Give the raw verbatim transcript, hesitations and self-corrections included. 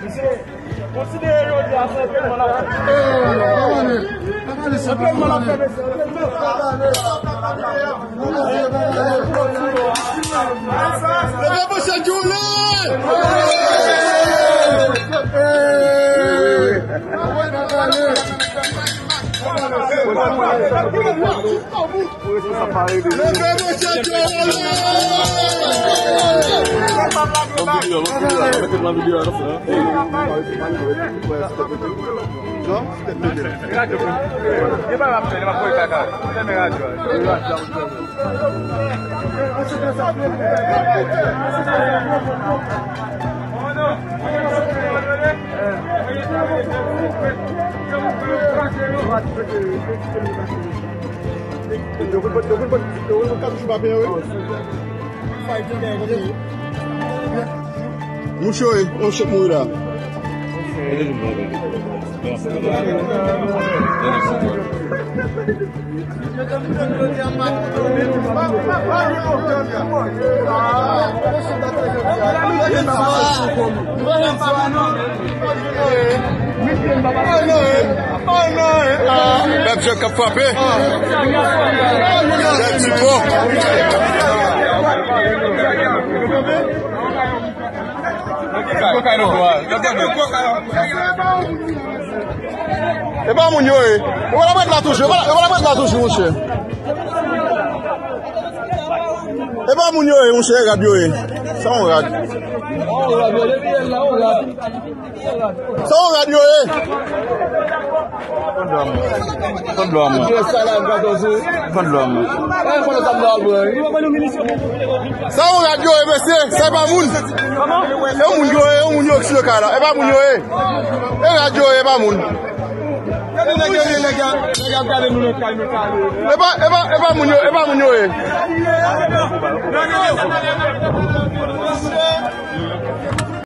Mesye, konsidere jodi a se antrenman n ap fè. Antrenman n ap fè, mesye. Leve manchèt jounen! Leve manchèt jounen! Mouche, mouche mouri la. Bèl jèt k ap frape. Bèl ti twò. E pa moun yo ye. Yo pa la prèt la toujou. Yo pa la, yo pa la prèt la toujou, monchè. E pa moun yo ye, monchè, e rad yo ye. Sa yon rad. Sa yon rad yo ye. Sa yon rad yo ye, mesye. Sa e pa moun. E moun yo ye, e moun yo ki sou kay la. E pa moun yo ye. E rad yo ye, e pa moun. E pa, e pa, e pa moun yo, e pa moun yo ye.